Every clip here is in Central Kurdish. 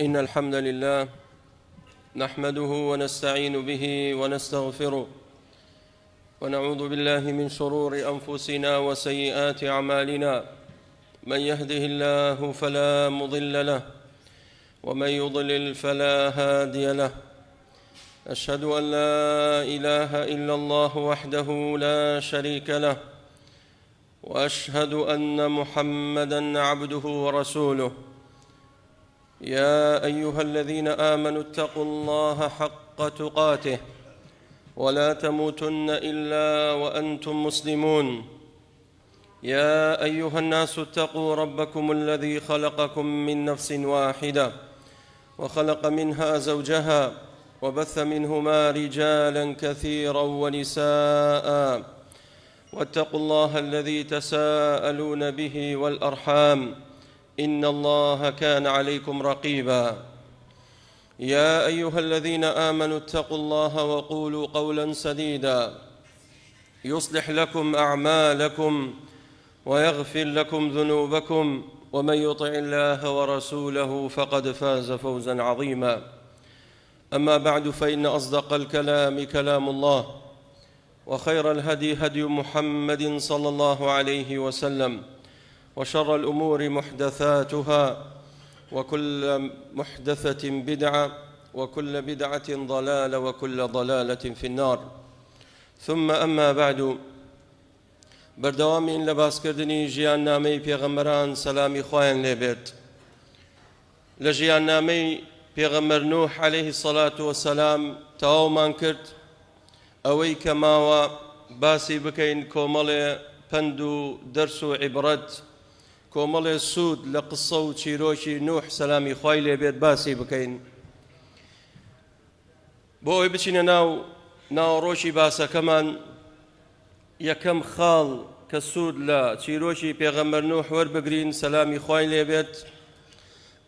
إن الحمد لله نحمده ونستعين به ونستغفره ونعوذ بالله من شرور أنفسنا وسيئات أعمالنا من يهده الله فلا مضل له ومن يضلل فلا هادي له أشهد أن لا إله إلا الله وحده لا شريك له واشهد ان محمدا عبده ورسوله يا ايها الذين امنوا اتقوا الله حق تقاته ولا تموتن الا وانتم مسلمون يا ايها الناس اتقوا ربكم الذي خلقكم من نفس واحده وخلق منها زوجها وبث منهما رجالا كثيرا ونساء واتقوا الله الذي تساءلون به والارحام ان الله كان عليكم رقيبا يا ايها الذين امنوا اتقوا الله وقولوا قولا سديدا يصلح لكم اعمالكم ويغفر لكم ذنوبكم ومن يطع الله ورسوله فقد فاز فوزا عظيما اما بعد فان اصدق الكلام كلام الله وخير الهدي هدي محمد صلى الله عليه وسلم وشر الأمور محدثاتها وكل محدثة بدعة وكل بدعة ضلالة وكل ضلالة في النار ثم أما بعد بەردەوامین لە باسکردنی ژیاننامەی پێغەمبەران سەلامی خوایان لێبێت لە ژیاننامەی پێغەمبەر نوح عەلەیهی سەلات وەسەلام تەواومان کرد ئەوەی کە ماوە باسی بکەین کۆمەڵێ پەند و دەرس و عیبرەت کۆمەڵێ سوود لە قسە و چیرۆکی نوح سەلامی خوای لێبێت باسی بکەین بۆ ئەوەی بچینە ناو ناوەڕۆکی باسەکەمان یەکەم خاڵ کە سوود لە چیرۆکی پێغەمبەر نوح وەربگرین سەلامی خوای لێبێت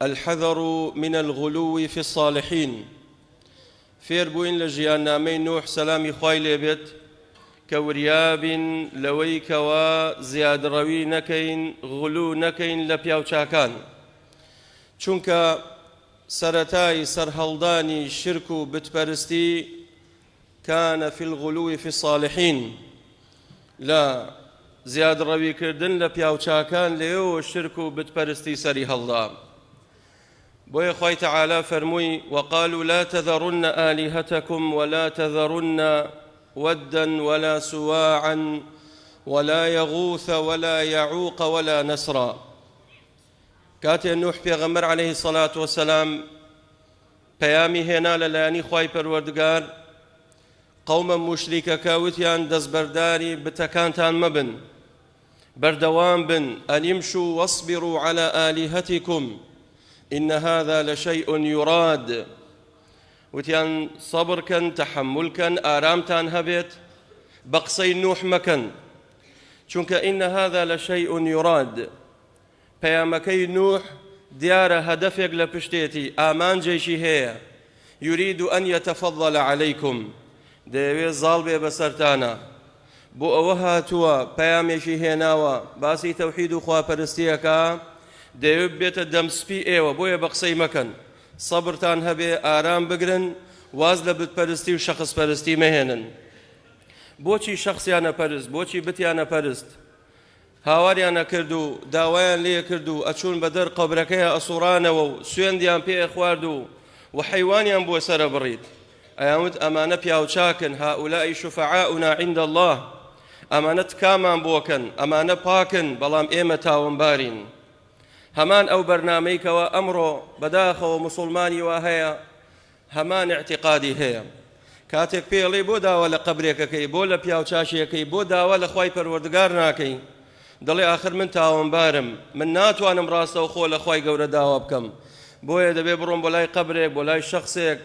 الحذر من الغلو في الصالحین فێر بووین لە ژیاننامەی نوح سەلامی خوای لێبێت کە وریابین لەوەی کەوا زیادڕەوی نەکەین غلو نەکەین لە پیاوچاکان چونکە سەرەتای سەرهەڵدانی شرک و بتپەرستی کان فی الغلو فی الصالحین لە زیادڕەویکردن لە پیاوچاکان لەوێوە شرک و بتپەرستی سەری هەڵدا بۆیە خوای تەعالا فەرمووی وقالوا لا تذرن آلهتكم ولا تذرن ودا ولا سواعا ولا يغوث ولا يعوق ولا نسرا کاتێ نوح پێغەمبەر عەلەیهی سەلات وەسەلام پەیامی هێنا لە لایەنی خوای پەروەردگار قەومە موشریکەکە وتیان دەستبەرداری بتەکانتان مەبن بەردەوام بن أن امشوا واصبروا على آلهتكم إن هذا لشيء يراد وتیان سەبر کەن تەحەمول کەن ئارامتان هەبێت بە قسەی نوح مەکەن چونکە إن هذا لشيء يراد پەیامەکەی نوح دیارە هەدەفێک لە پشتێتی، ئامانجێکی هەیە، یرید ان یتفضل علیکم، دەیەوێ زاڵ بێ بەسەرتانا، بۆ ئەوە هاتووە، پەیامێکی هێناوە، باسی تەوحید و خواپەرستی ئەکا، دەیەوێ ببێتە دەمسپی ئێوە، بۆیە بە قسەی مەکەن، سەبرتان هەبێ، ئارام بگرن، واز لە بتپەرستی و شەخسپەرستی مەهێنن. بۆچی شەخسیان ئەپەرست، بۆچی بتیان ئەپەرست؟ هاواریان ئەکرد و داوایان لێ ئەکرد و ئەچوون بە دەر قەبرەکەیا ئەسوڕانەوە و سوێندیان پێ ئەخوارد و و حەیوانیان بۆ سەر ئەبڕیت ئەیانوت ئەمانە پیاوچاکن هؤلاء شفعاؤنا عند الله ئەمانە تکامان بۆکەن ئەمانە پاکن بەڵام ئێمە تاوانبارین هەمان ئەو بەرنامەی کەوا ئەمڕۆ بەداخەوە موسوڵمانی وا هەیە هەمان ئیعتیقادی هەیە کاتێک پێی ئەڵێی بۆ داوا لە قەبرێک ئەکەی بۆ لە پیاوچاکیەکەی بۆ داوا لە خوای پەروەردگار ناکەی دەڵێ ئاخر من تاوانبارم من ناتوانم ڕاستەوخۆ لە خوای گەورە داوا بکەم بۆیە دەبێ بڕۆم بۆ لای قەبرێک بۆ لای شەخسێک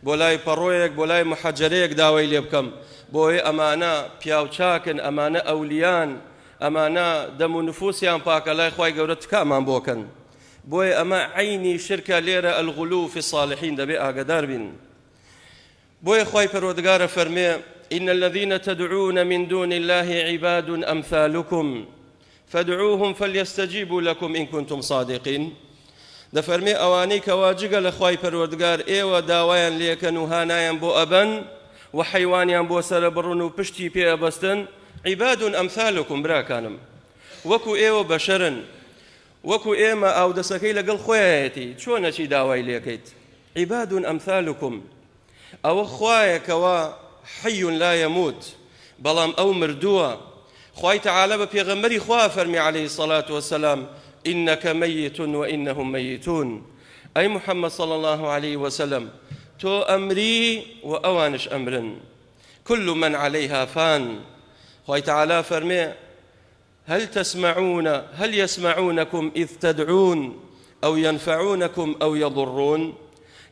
بۆ لای پەڕۆیەک بۆ لای محەجەرەیەک داوای لێ بکەم بۆیە ئەمانە پیاوچاکن ئەمانە ئەولیان ئەمانە دەم و نفوسیان پاکە لای خوای گەورە تکامان بۆکەن بۆیە ئەمە عەینی شرکە لێرە الغلو فی الصالحین دەبێ ئاگەدار بین بۆیە خوای پەروەردگارە فەرمێ إن الذين تدعون من دون الله عباد أمثالكم فادعوهم فليستجيبوا لكم إن كنتم صادقين. دەفەرمێ ئەوانەی کەوا جگە لە خوای پەروەردگار ئێوە داوایان لێکەن و هانایان بۆ ئەبەن و حەیوانیان بۆ سەرەبڕن و پشتی پێ ئەبەستن، عباد امثالکم، براکانم وەکو ئێوە بەشەرن، وەکو ئێمە ئاودەسەکەی لەگەڵ خۆیایەتی، چۆن ئەچی داوای لێکەیت؟ عباد امثالکم، ئەوە خوایە کەوا حی لا یموت، بەڵام ئەو مردووە، خوای تەعالا بە پێغەمبەری خوا ئەفەرمێ علیە الصلوە والسلام انک میت و انهم میتون، ئەی محمد صلی اللە علیە وسلم تۆ ئەمری و ئەوانش ئەمرن، کل من علیها فان، خوای تەعالا ئەفەرمێ هل تسمعون هل یسمعونکم اذ تدعون او ینفعونکم او یضرون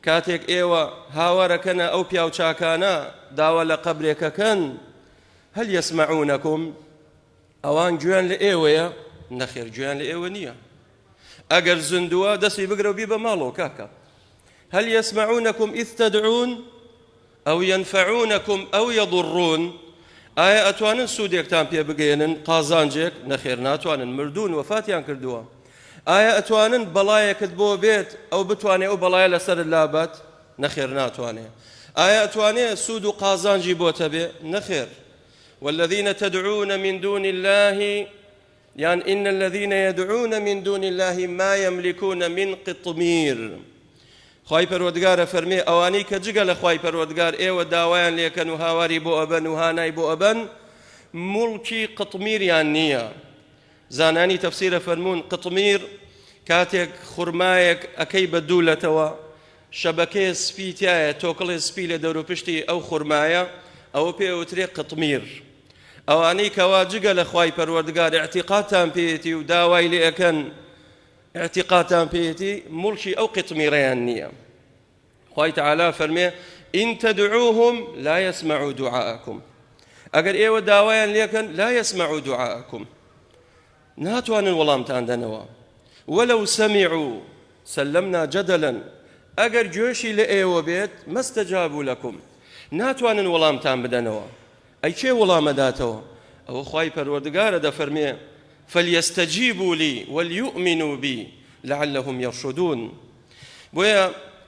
کاتێک ئێوە هاوارەکەنە ئەو پیاوچاکانە داوا لە قەبرێکەکەن هل یسمعونکم ئەوان گوێیان لە ئێوەیە؟ نەخێر گوێیان لە ئێوە نییە. ئەگەر زیندووە دەستی بگرە و بیبە ماڵەوە کاکە. هل یسمعونکم اذ تدعون او ینفعونکم او یضرون، ئایا ئەتوانن سوودێکتان پێ بگەیەنن، قازانجێک؟ نەخێر ناتوانن، مردوون، وەفاتیان کردووە. ئایا ئەتوانن بەڵایەکت بۆ بێت ئەو بتوانێ ئەو بەڵایە لەسەرت لابات؟ نەخێر ناتوانێ. ئایا ئەتوانێ سوود و قازانجی بۆت هەبێ؟ نەخێر. والذین تدعون من دون الله یان ان الذین یدعون من دون الله ما یملکون من قطمیر خوای پەروەردگار ئەفەرمێ ئەوانەی کە جگە لە خوای پەروەردگار ئێوە داوایان لێکەن و هاواری بۆ ئەبەن و هانای بۆ ئەبەن موڵکی قطمیریان نییە زانانی تەفسیرە فەرموون قطمیر کاتێک خورمایەک ئەکەی بە دوو لەتەوە شەبەکەیە سپی تایە تۆکڵێ سپی لە دەوروپشتی ئەو خورمایە ئەوە پێ ئەوترێ قطمیر ئەوانەی کەوا جگە لە خوای پەروەردگار ئیعتیقادتان پێیەتی و داوای لێ ئەکەن ئیعتیقادتان پێیەتی موڵکی ئەو قیتمیرەیان نییە. خوای تەعالا فەرمێ إن تدعوهم لا يسمعوا دعاءكم ئەگەر ئێوە داوایان لێکەن لا يسمعوا دعاءكم ناتوانن وەڵامتان دەنەوە ولو سمعوا سلمنا جدلا ئەگەر گوێشی لە ئێوە بێت ما استجابوا لكم ناتوانن وەڵامتان بدەنەوە ئەی کێ وەڵام ئەداتەوە؟ ئەوە خوای پەروەردگارە دەفەرموێ، فلیستجیبوا لی ولیومنوا بی لعلهم یرشدون. بۆیە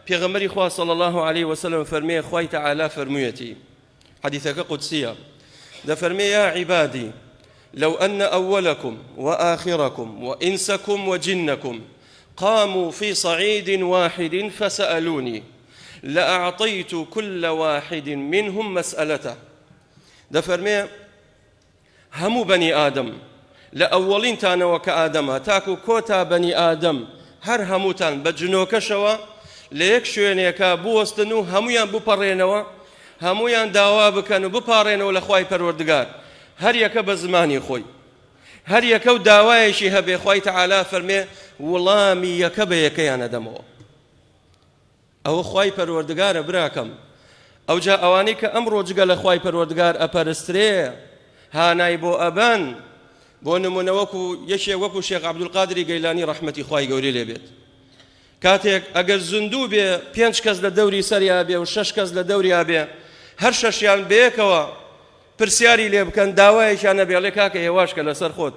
پێغەمبەری خوا صلی اللە علیه وسلم فەرمێ خوای تەعالا فەرموویەتی، حەدیثەکە قودسیە، دەفەرمێ یا عیبادی لو أن أولكم وآخركم وإنسكم وجنكم قاموا في صعيد واحد فسألوني لأعطيت كل واحد منهم مسألته دەفەرمێ هەموو بەنی ئادەم لە ئەوەڵینتانەوە کە ئادەمە تاکو کۆتا بەنی ئادەم هەر هەمووتان بە جنۆکەشەوە لە یەک شوێنێکا بوەستن و هەمویان بپەڕێنەوە هەمویان داوا بکەن و بپاڕێنەوە لە خوای پەروەردگار هەر یەکە بە زمانی خۆی هەر یەکە و داوایەکی هەبێ خوای تەعالا فەرمێ وڵامی یەکە بە یەکەیان ئەدەمەوە. ئەوە خوای پەروەردگارە براکەم ئەوجا ئەوانەی کە ئەمڕۆ جگە لە خوای پەروەردگار ئەپەرسترێ هانای بۆ ئەبەن بۆ نمونە وەکو یەکێک وەکو شێخ عەبدولقادری گەیلانی ڕەحمەتی خوای گەورەی لێ بێت کاتێک ئەگەر زیندوو بێ پێنج کەس لە دەوری سەریا بێ و شەش کەس لە دەوریا بێ هەر شەشیان بەیەکەوە پرسیاری لێ بکەن داوایەکیان نەبێ ئەڵێ کاکە هێواش کە لەسەر خۆت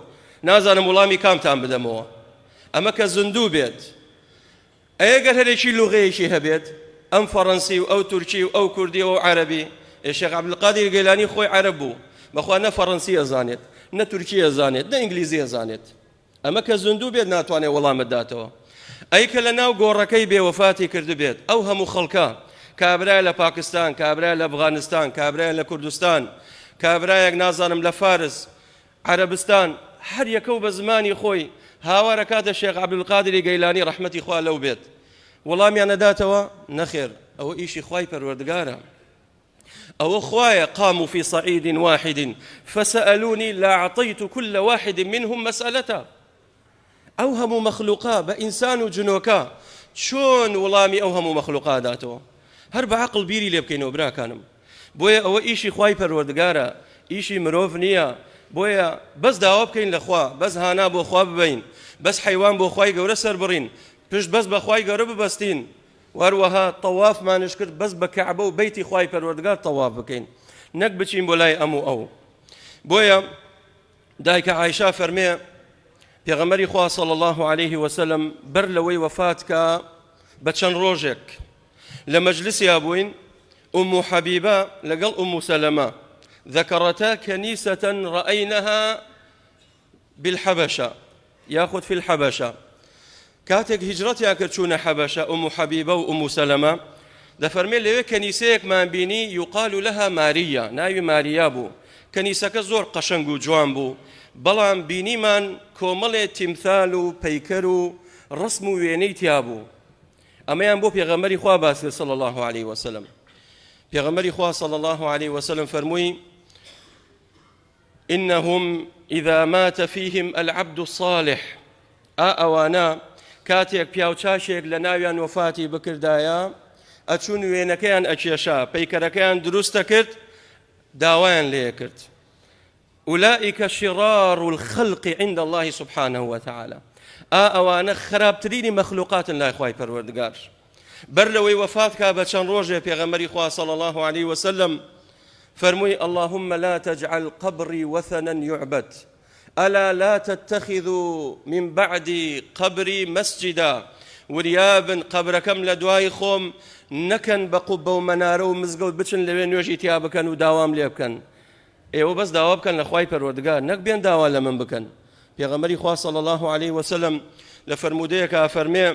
نازانم وڵامی کامتان بدەمەوە ئەمە کە زیندوو بێت ئەی گەر هەرێکی لوغەیەکی هەبێت ئەم فەڕەنسی و ئەو تورکی و ئەو کوردی و ئەو عەرەبی، ئێ شێخ عەبدولقادری گەیلانی خۆی عەرەب بوو، بەخوا نە فەڕەنسی ئەزانێت، نە تورکی ئەزانێت، نە ئینگلیزی ئەزانێت. ئەمە کە زیندوو بێت ناتوانێت وەڵامت داتەوە. ئەی کە لە ناو گۆڕەکەی بێ وەفاتی کردبێت، ئەو هەموو خەڵکە، کابرایە لە پاکستان، کابرایە لە ئەفغانستان، کابرایە لە کوردستان، کابرایەک نازانم لە فارس، عەرەبستان هەر یەکە و بە زمانی خۆی هاوار ئەکاتە شێخ عەبدولقادری گەیلانی ڕەحمەتی خوا لەو بێت وەڵامیان ئەداتەوە؟ نەخێر ئەوە ئیشی خوای پەروەردگارە ئەوە خوایە قاموا في صعيد واحد فسألوني لأعطيت كل واحد منهم مسألته ئەو هەموو مەخلوقە بە ئینسان و جنۆکە چۆن وڵامی ئەو هەموو مەخلوقە ئەداتەوە؟ هەر بە عەقڵ بیری لێ بکەینەوە براکانم بۆیە ئەوە ئیشی خوای پەروەردگارە ئیشی مرۆڤ نییە بۆیە بەس داوا بکەین لە خوا بەس هانا بۆ خوا ببەین بەس حەیوان بۆ خوای گەورە سەربڕین پشت بەس بە خوای گەورە ببەستین وهەروەها تەوافمانش کرد بەس بە کەعبە و بەیتی خوای پەروەردگار تەواف بکەین نەک بچین بۆ لای ئەم و ئەو بۆیە دایکە عایشە فەرمێ. پێغەمبەری خوا صلی اللە علیه وسلم بەر لەوەی وەفات کا بە چەند ڕۆژێک لە مەجلسیا بووین ئوم حەبیبە لەگەڵ ئوم سەلەمە ذكرتا كنيسة رأينها بالحبشة یاخود في الحبشة کاتێک هیجرەتیان کرد چوونە حەبەشە ئوم حەبیبە و ئوم سەلەمە دەفەرمێ لەوێ کەنیسەیەکمان بینی یوقال لها ماریا ناوی ماریا بوو کەنیسەکە زۆر قەشەنگ و جوان بوو بەڵام بینیمان کۆمەڵێ تیمثال و پەیکەر و ڕسم و وێنەی تیا بوو ئەمەیان بۆ پێغەمبەری خوا باس کرد صلی الله علیه وسلم پێغەمبەری خوا صلی الله علیه وسلم فەرمووی انهم اذا مات فیهم العبد الصالح ئا ئەوانە کاتێک پیاوچاکێک لە ناویان وەفاتی بکردایە ئەچوون وێنەکەیان ئەکێشا پەیکەرەکەیان دروست دەکرد داوایان لێ کرد أولئك شرار الخلق عند الله سبحانه وتعالى ئا ئەوانە خراپترینی مەخلوقاتن لای خوای پەروەردگار بەر لەوەی وەفات کا بە چەند ڕۆژێ پێغەمبەری خوا صلی الله علیه وسلم فەرمووی اللهم لا تجعل قبري وثنا يعبد ألا لا تتخذوا من بعدي قبري مسجدا وریابن قەبرەکەم لە دوای خۆم نەکەن بە قوبە و مەنارە و مزگەوت بچن لەوێ نوێژی تیا بکەن و داوام لێ بکەن ئێوە بەس داوا بکەن لە خوای پەروەردگار نەک بێن داوا لە من بکەن پێغەمبەری خوا صلی الله علیه وسلم لە فەرموودەیەکا فەرمێ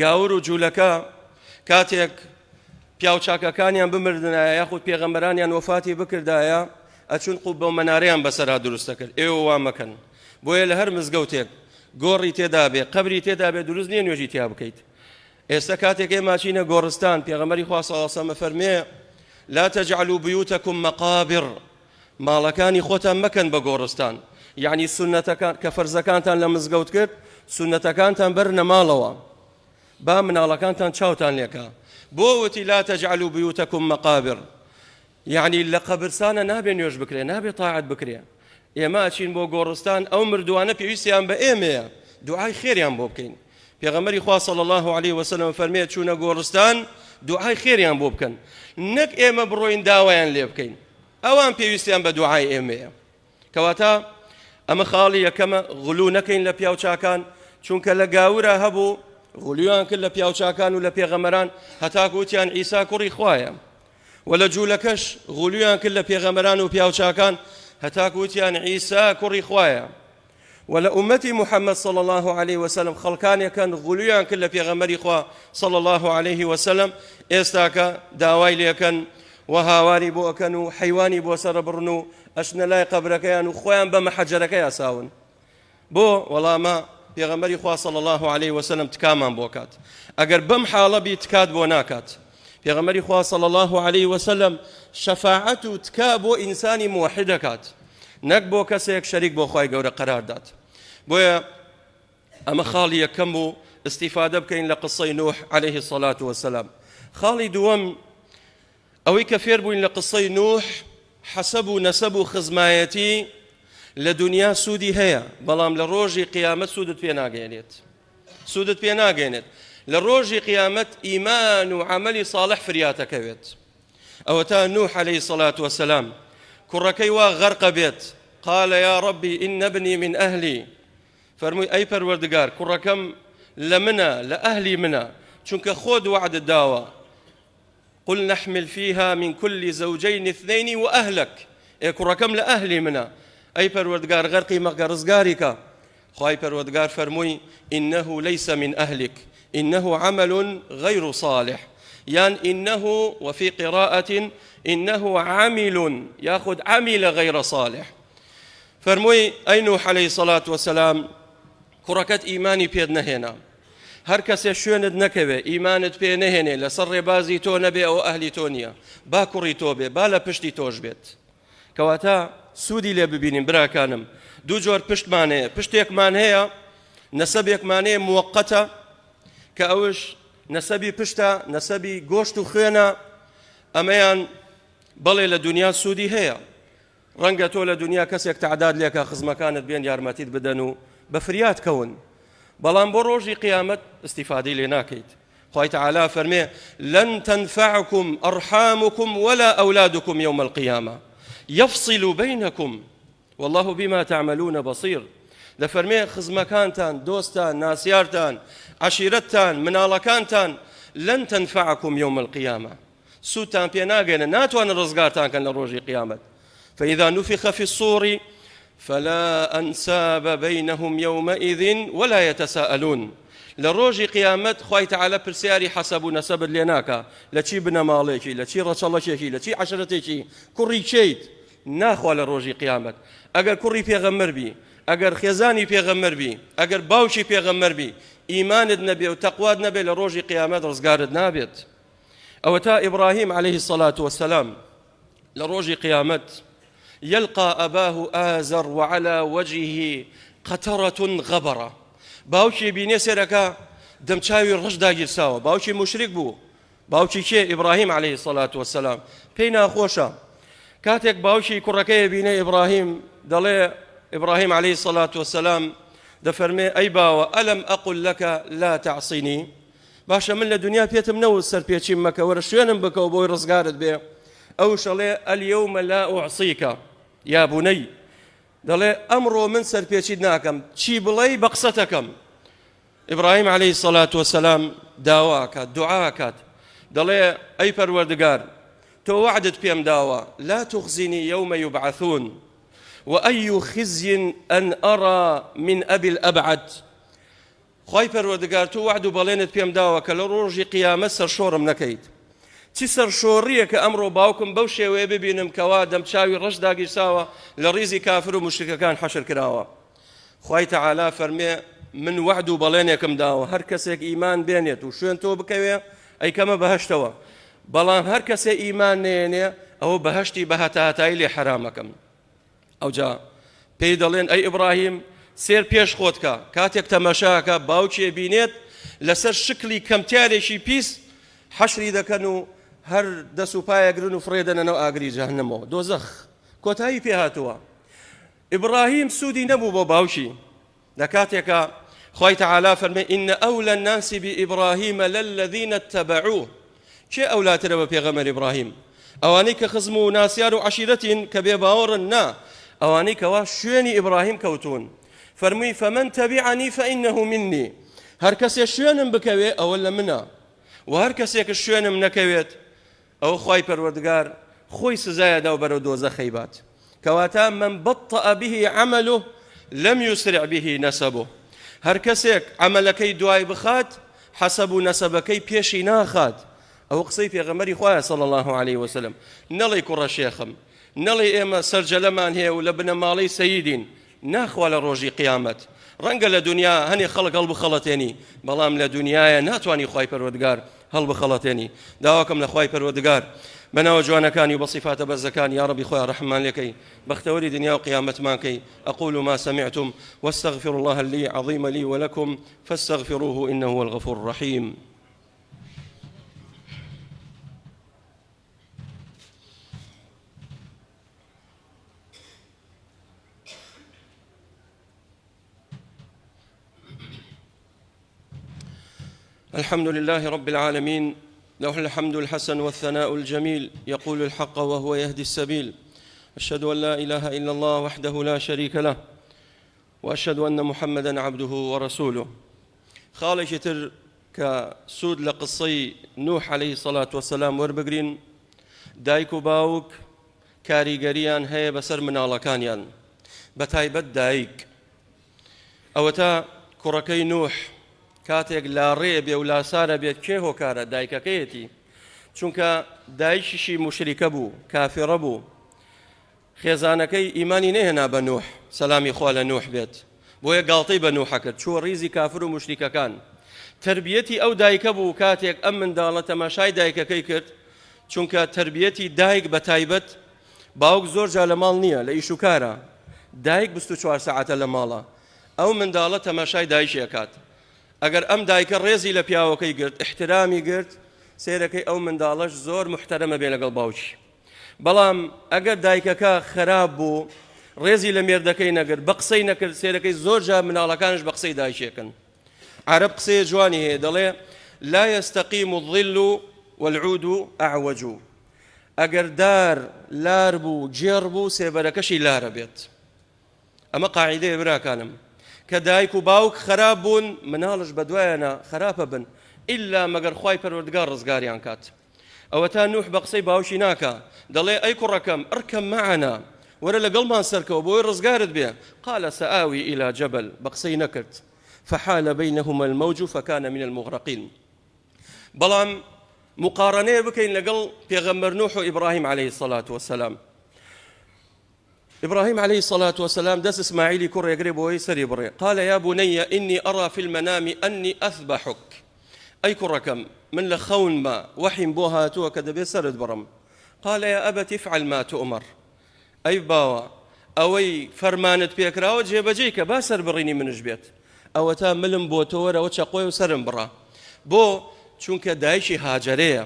گاور و جوولەکە کاتێک پیاوچاکەکانیان بمردنایە یاخود پێغەمبەرانیان وەفاتی بکردایە ئەچون قوبە و مەنارەیان بەسەرا دروست دەکرد ئێوە وا مەکەن بۆیە لە هەر مزگەوتێک گۆڕی تێدا بێ قەبری تێدا بێ دروست نییە نوێژی تیا بکەیت ئێستا کاتێک ئێمە چینە گۆڕستان پێغەمبەری خوا صلی الله علیه و فەرمێ لا تجعلوا بيوتكم مقابر ماڵەکانی خۆتان مەکەن بە گۆڕستان یەعنی سوننەتەکان کە فەرزەکانتان لە مزگەوت کرد سوننەتەکانتان بەرنە ماڵەوە با مناڵەکانتان چاوتان لێکا بۆ وتی لا تجعلوا بيوتكم مقابر یعنی لە قەبرسانە نابێ نوێژ بکرێ نابێ تاعەت بکرێ ئێمە ئەچین بۆ گۆڕستان ئەو مردووانە پێویستیان بە ئێمەیە دوعای خێریان بۆ بکەین پێغەمبەری خوا صلی الله علیه وسلم فەرمێ چوونە گۆڕستان دوعای خێریان بۆ بکەن نەک ئێمە بڕۆین داوایان لێ بکەین ئەوان پێویستیان بە دوعای ئێمەیە کەواتە ئەمە خاڵی یەکەمە غلو نەکەین لە پیاوچاکان چونکە لە گاورا هەبوو غلویان کرد لە پیاوچاکان و لە پێغەمەران هەتاکو وتیان عیسا کوڕی خوایە و لە جوولەکەش غلویان کرد لە پێغەمەران و پیاوچاکان هەتاکو وتیان عیسا کوڕی خوایە و لە ئومەتی محمد صلی اللە علیه وسلم خەڵکانێکن غلویان کرد لە پێغەمبەری خوا صلی اللە علیه وسلم ئێستاکە داوای لێکەن و هاواری بۆ ئەکەن و حەیوانی بۆ سەرەبڕن و ئەچنە لای قەبرەکەیان و خۆیان بە مەحەجەرەکە یاساون بۆ وەڵامە پێغەمبەری خوا صلی الله علیه وسلم تکامان بۆ کات ئەگەر بەم حاڵە بی تکات بۆ ناکات پێغەمبەری خوا صلی الله علیه وسلم شەفاعەت و تکا بۆ ئینسانی موحد دەکات نەک بۆ کەسێک شەریک بۆ خوای گەورە قەرار دات بۆیە ئەمە خاڵی یەکەم بوو استیفادە بکەین لە قسەی نوح علیه الصلاة والسلام خاڵی دووەم ئەوەی کە فێر بووین لە قسەی نوح حەسەب و نەسەب و خزمایەتی لە دنیا سوودی هەیە بەڵام لە ڕۆژی قیامەت سوودت پێ ناگەێنێت سوودت پێ ناگەێنێت لە ڕۆژی قیامەت ئیمان و عەمەلی صالح فریاتەکەوێت ئەوەتا نوح علیە الصلاة والسلام کوڕەکەی وا غەرقە بێت قال یا ربی إن ابنی من أهلی فەرمووی ئەی پەروەردگار کوڕەکەم لە منە لە ئەهلی منە چونکە خۆت وەعدت داوە قل نحمل فيها من كل زوجين اثنين وأهلك ئێ کوڕەکەم لە ئەهلی منە ئەی پەروەردگار غەرقی مەکە ڕزگاری کە خوای پەروەردگار فەرمووی إنه ليس من أهلك إنه عمل غير صالح یان إنه وفي قراءة إنه عمل یاخود عمل غير صالح فەرمووی ئەی نوح علیه الصلاة والسلام کوڕەکەت ئیمانی پێت نەهێنا هەر کەسێ شوێنت نەکەوێ ئیمانت پێ نەهێنێ لەسەر ڕێبازی تۆ نەبێ ئەوە ئەهلی تۆ نییە با کوڕی تۆ بێ با لە پشتی تۆش بێت کەواتە سوودی لێ ببینین براکانم دوو جۆر پشتمان هەیە پشتێکمان هەیە نەسەبێکمان هەیە موەقەتە کە ئەوش نەسەبی پشتە نەسەبی گۆشت و خوێنە ئەمەیان بەڵێ لە دنیا سوودی هەیە ڕەنگە تۆ لە دنیا کەسێک تعداد لێکە خزمەکانت بێن یارمەتیت بدەن و بە فریات کەون بەڵام بۆ ڕۆژی قیامەت استیفادەی لێ ناکەیت خوای تعالی فەرمێ لن تنفعكم أرحامكم ولا أولادكم يوم القيامة يفصل بينكم والله بما تعملون بصير. دەفەرمێ خزمەکانتان، دۆستان، ناسیارتان، عەشیرەتتان، مناڵەکانتان لن تنفعکم یوم القیامە سوودتان پێ ناگەێنن، ناتوانن ڕزگارتان کەن لە ڕۆژی قیامەت. فإذا نفخ في الصور فلا أنساب بينهم يومئذ ولا يتساءلون لە ڕۆژی قیامەت خوای تەعالا پرسیاری حەسەب و نەسەبت لێ ناکا لە چی بنەماڵێکی لە چی ڕەچەڵەکێکی لە چی عەشرەتێکی کوڕی کێیت ناخوا لە ڕۆژی قیامەت ئەگەر کوڕی پێغەمبەر بی ئەگەر خێزانی پێغەمبەر بی ئەگەر باوکی پێغەمبەر بی ئیمانت نەبێ و تەقوات نەبێ لە ڕۆژی قیامەت ڕزگارت نابێت ئەوەتا ئیبراهیم عەلەیهی سەلات وەسەلام لە ڕۆژی قیامەت یلقى أباه آزر وعلى وجهه قطرة غبرة باوکی بینێ سێرەکە دەمچاوی ڕەش داگیرساوە باوکی مشرک بوو باوکی کێ ئیبراهیم عەلەیهی سەلات وەسەلام پێی ناخۆشە کاتێک باوکی کوڕەکەی بینێ ئیبراهیم دەڵێ ئیبراهیم عەلەیهی سەلات وەسەلام دەفەرمێ ئەی باوە ئەلم ئەقول لەکە لا تعصینی باشە من لە دنیا پێتم نەوت سەرپێچیم مەکە وەرە شوێنم بکەوە بۆی ڕزگارت بێ ئەوش ئەڵێ اليوم لا أعصيك يا بني دەڵێ ئەمڕۆ من سەرپێچیت ناکەم چی بڵێی بە قسەتەکەم ئیبراهیم عەلەیهی سەلات وەسەلام داوا ئەکات دوعا ئەکات دەڵێ ئەی پەروەردگار تۆ وەعدت پێم داوە لا تخزنی یوم یبعثون وأي خزي أن أرى من أبي الأبعد خوای پەروەردگار تۆ وەعد و بەڵێنت پێم داوە کە لە ڕۆژی قیامەت سەرشۆڕم نەکەیت چی سەرشۆڕییە کە ئەمڕۆ باوکم بەو شێوەیە ببینم کەوا دەمچاوی ڕەش داگیرساوە لە ڕیزی کافر و موشریکەکان حەشر کراوە خوای تەعالا فەرمێ من وەعد و بەڵێنێکم داوە هەر کەسێک ئیمان بێنێت و شوێن تۆ بکەوێ ئەیکەمە بەهەشتەوە بەڵام هەر کەسێ ئیمان نێنێ ئەوە بەهەشتی بە هەتاهەتایی لێ حەرامەکەم ئەوجا پێی دەڵێن ئەی ئیبراهیم سێر پێش خۆت کە کاتێک تەمەشاکە باوکی بینێت لەسەر شکلی کەمتیارێکی پیس حەشری دەکەن و هەر دەس و پایەگرن و فڕێدەنە ناو ئاگری جەهەنەمەوە دۆزەخ کۆتایی پێ هاتووە ئیبراهیم سوودی نەبوو بۆ باوکی لە کاتێکا خوای تەعالا فەرمی إن أولى الناس بإبراهيم للذين اتبعوه کێ ئەولاترە بە پێغەمبەر ئیبراهیم ئەوانەی کە خزم و ناسیار و عەشیرەتین کە بێ باوەڕن نا ئەوانەی کەوا شوێنی ئیبراهیم کەوتون فەرمووی فمن تبعنی فإنه مني هەر کەسێ شوێنم بکەوێ ئەوە لە منە و هەر کەسێک شوێنم نەکەوێت ئەوە خوای پەروەردگار خۆی سزای ئەدا و بەرەو دۆزەخ ئەیبات کەواتە من بطئ به عمله لم یسرع به نسبه هەر کەسێک عەمەلەکەی دوای بخات حەسەب و نەسەبەکەی پێشی ناخات ئەوە قسەی پێغەمبەری خوایە صلی الله علیه وسلم نەڵێی کوڕە شێخم نەڵێی ئێمە سەرجەلەمان هەیە و لە بنەماڵەی سەیدین ناخوا لە ڕۆژی قیامەت ڕەنگە لە دنیا هەنێ خەڵک هەڵبخەڵەتێنی بەڵام لە دنیاە ناتوانانی خوای پەروەردگار هەڵبخەڵەتێنی داواکەم لە خوای پەروەردگار بە ناوە جوانەکانی و بە سیفاتە بەرزەکانی یا ڕەبی خۆیان ڕەحممان لێکەی بەختەوەری دنیا و قیامەتمان کەی أقول ما سمعتم واستغفر الله لي عظيم لي ولكم فاستغفروه إنه هو الغفور الرحيم. الحمد لله رب العالمين له الحمد الحسن والثناء الجميل يقول الحق وهو يهدي السبيل أشهد أن لا إله إلا الله وحده لا شريك له وأشهد أن محمدا عبده ورسوله خاڵێکی تر کە سوود لە قسەی نوح عەلەیهی سەلات وەسەلام وەربگرین دایک و باوک کاریگەریان هەیە بەسەر مناڵەکانیان بە تایبەت دایک ئەوەتا کوڕەکەی نوح کاتێک لاڕێ بێ و لاسارە بێت کێ هۆکارە دایکەکەیەتی چونکە دایکیشی موشریکە بوو کافرە بوو خێزانەکەی ئیمانی نەهێنا بە نوح سەلامی خوا لە نوح بێت بۆیە گاڵتەی بە نوحە کرد چووە ڕیزی کافر و موشریکەکان تەربیەتی ئەو دایکە بوو کاتێک ئەم منداڵە تەماشای دایکەکەی کرد چونکە تەربیەتی دایک بە تایبەت باوک زۆر جا لە ماڵ نییە لە ئیش و کارە دایک 24 سەعاتە لە ماڵە ئەو منداڵە تەماشای دایکی ئەکات ئەگەر ئەم دایکە ڕێزی لە پیاوەکەی گرت احترامی گرت سێرەکەی ئەو منداڵەش زۆر محتەرەمە بێ لەگەڵ باوکی بەڵام ئەگەر دایکەکە خراپ بوو ڕێزی لە مێردەکەی نەگرت بە قسەی نەکرد سێرەکەی زۆر جار مناڵەکانش بە قسەی دایکێکن عەرەب قسەیە جوانی هەیە دەڵێ لا يستقيم الظل والعود أعوج ئەگەر دار لار بوو گێڕ بوو سێبەرەکەشی لارە بێت ئەمە قاعیدەیە براکانم. کە دایک و باوک خراپ بوون مناڵش بەدوایانە خراپە بن ئیلا مەگەر خوای پەروەردگار ڕزگاریان کات. ئەوەتا نوح بە قسەی باوکی ناکا دەڵێ ئەی کوڕەکەم ارکب معنا وەرە لەگەڵمان سەرکەوە بۆی ڕزگارت بێ قال سآوی الی جبل بە قسەی نەکرد فحال بینهما الموج فکان من المغرقین بەڵام مقارنەیە بکەین لەگەڵ پێغەمبەر نوح و ئیبراهیم عەلەیهی الصلاة والسلام ئیبراهیم علیە الصلوة والسلام دەست ئیسماعیلی کوڕ ئەگرێ بۆی سەری بڕێ، قال یا بنی انی ارا فی المنام انی اذبحک، ئەی کوڕەکەم من لە خەونما وەحیم بۆ هاتووە کە دەبێ سەرت بڕم، قال یا ابت افعل ما تؤمر، ئەی باوە ئەوەی فەرمانت پێکراوە جێبەجێی کە با سەربڕینی منش بێت، ئەوەتا ملم بۆ تۆ وەرەوە چەقۆیە و سەرم بڕە، بۆ؟ چونکە دایکی هاجەرەیە.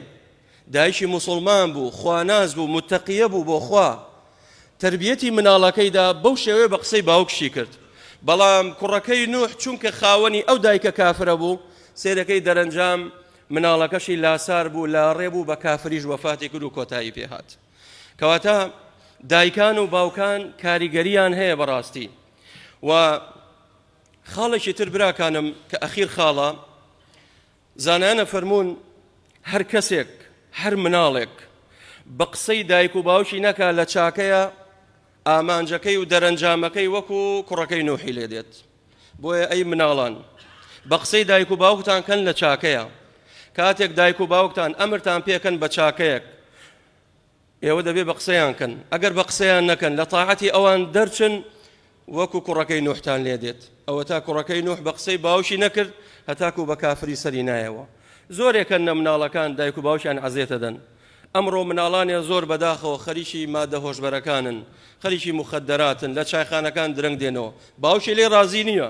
دایکی موسوڵمان بوو، خواناس بوو، متەقیە بوو بۆ خوا، تەربیەتی مناڵەکەی دا بەو شێوەیە بە قسەی باوکشی کرد، بەڵام کوڕەکەی نوح چونکە خاوەنی ئەو دایکە کافرە بوو، سەیرەکەی دەرەنجام مناڵەکەشی لاسار بوو، لاڕێ بوو، بە کافریش وەفاتی کرد و کۆتایی پێ هات. کەواتە دایکان و باوکان کاریگەریان هەیە بەڕاستی. و خاڵێکی تر براکانم کە ئەخیر خاڵە، زانایان ئەفەرموون هەر کەسێک هەر مناڵێک بە قسەی دایک و باوکی نەکا لە چاکەیە ئامانجەکەی و دەرەنجامەکەی وەکو کوڕەکەی نوحی لێ دێت بۆیە ئەی مناڵان بە قسەی دایک و باوکتان کەن لە چاکەیە کاتێک دایک و باوکتان ئەمرتان پێکەن بە چاکەیەک ئێوە دەبێ بە قسەیان کەن، ئەگەر بە قسەیان نەکەن لە تاعەتی ئەوان دەرچن وەکو کوڕەکەی نوحتان لێ دێت. ئەوەتا کوڕەکەی نوح بە قسەی باوکی نەکرد هەتاکو بە کافری سەری نایەوە. زۆرێکن لە مناڵەکان دایک و باوکیان عەزێتە دەن. ئەمڕۆ مناڵانێ زۆر بەداخەوە خەریکی مادە هۆشبەرەکانن، خەریکی موخەدەراتن، لە چایخانەکان درەنگ دێنەوە. باوکی لێی ڕازی نییە،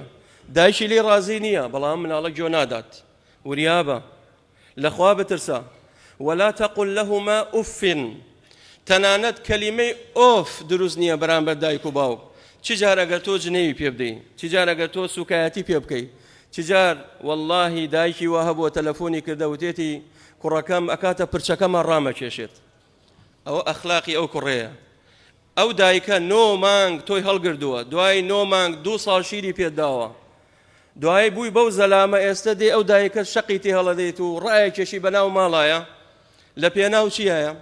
دایکی لێی ڕازی نییە، بەڵام مناڵە گوێ نادات. وریابە. لە خوا بترسە، ولا تقل لهما اف، تەنانەت کەلیمەی ئۆف دروست نییە بەرامبەر دایک و باوک، چ جار ئەگەر تۆ جنێوی پێ بدەی، چ جار ئەگەر تۆ سوکایەتی پێ بکەی، چ جار وەڵاهی دایکی وا هەبووە تەلەفۆنی کردە وتێتی کوڕەکەم ئەکاتە پرچەکەمان ڕامەکێشێت، ئەوە ئەخلاقی ئەو کوڕەیە. ئەو دایکە نۆ مانگ تۆی هەڵگردووە دوای نۆ مانگ دوو ساڵ شیری پێت داوە دوای بووی بەو زەلامە ئێستە دێ ئەو دایکە شەقی تێ هەڵەدەیت و ڕایەکێشی بەناو ماڵایە لە پێناو چیایە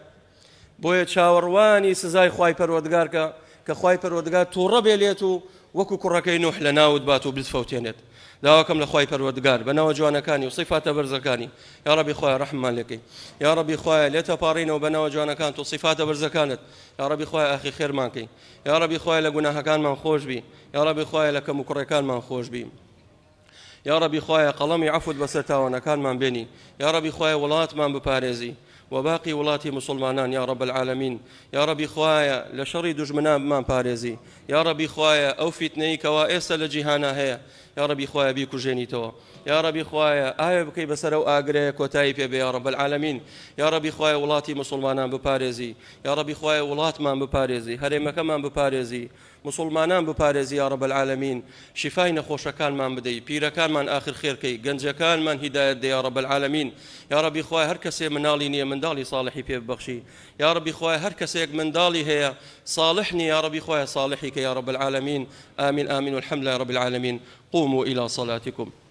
بۆیە چاوەڕوانی سزای خوای پەروەردگار کە کە خوای پەروەردگار تووڕە بێ لێت و وەکو کوڕەکەی نوح لە ناوت بات و بتفەوتێنێت داواکەم لە خوای پەروەردگار بە ناوە جوانەکانی و صیفاتە بەرزەکانی یا ڕەبی خوایە ڕەحممان لێکەی یا ڕەبی خوایە لێتە پاڕینەوە بە ناوە جوانەکانت و صیفاتە بەرزەکانت یا ڕەبی خوایە ئاخی خێرمان کەی یا ڕەبی خوایە لە گوناهەکانمان خۆش بی یا ڕەبی خوایە لە کەم و کوڕەکانمان خۆش بی یا ڕەبی خوایە قەڵەمی عەفوت بەسەر تاوانەکانمان بێنی یا ڕەبی خوایە وڵاتمان بپارێزی و باقی وڵاتی مسلمانان یا رب العالمین یا ڕەبی خوایە لە شەڕی دوژمنان بمان پارێزی یا ڕەبی خوایە ئەو فیتنەی کەوا ئێستا لە جیهانا هەیە یا ڕەبی خوایە بیکوژێنیتەوە یا ڕەبی خوایە ئاوێ بکەی بەسەر ئەو ئاگرەیە کۆتایی پێ بێ یا رب العالمین یا ڕەبی خوایە وڵاتی مسلمانان بپارێزی یا ڕەبی خوایە وڵاتمان بپارێزی هەرێمەکەمان بپارێزی موسوڵمانان بپارێزی یا رب العالمین شیفای نەخۆشەکانمان بدەی پیرەکانمان ئاخر خێر کەی گەنجەکانمان هیدایەت دەی یا رب العالمین یا ربی خوایە هەر کەسێ مناڵی نیە منداڵی صالحی پێ ببەخشی یا ربی خوایە هەر کەسێک منداڵی هەیە صالح نیە یا ربی خوایە صالحی کە یا رب العالمین آمین آمین والحمد لله رب العالمین قوموا الی صلاتکم.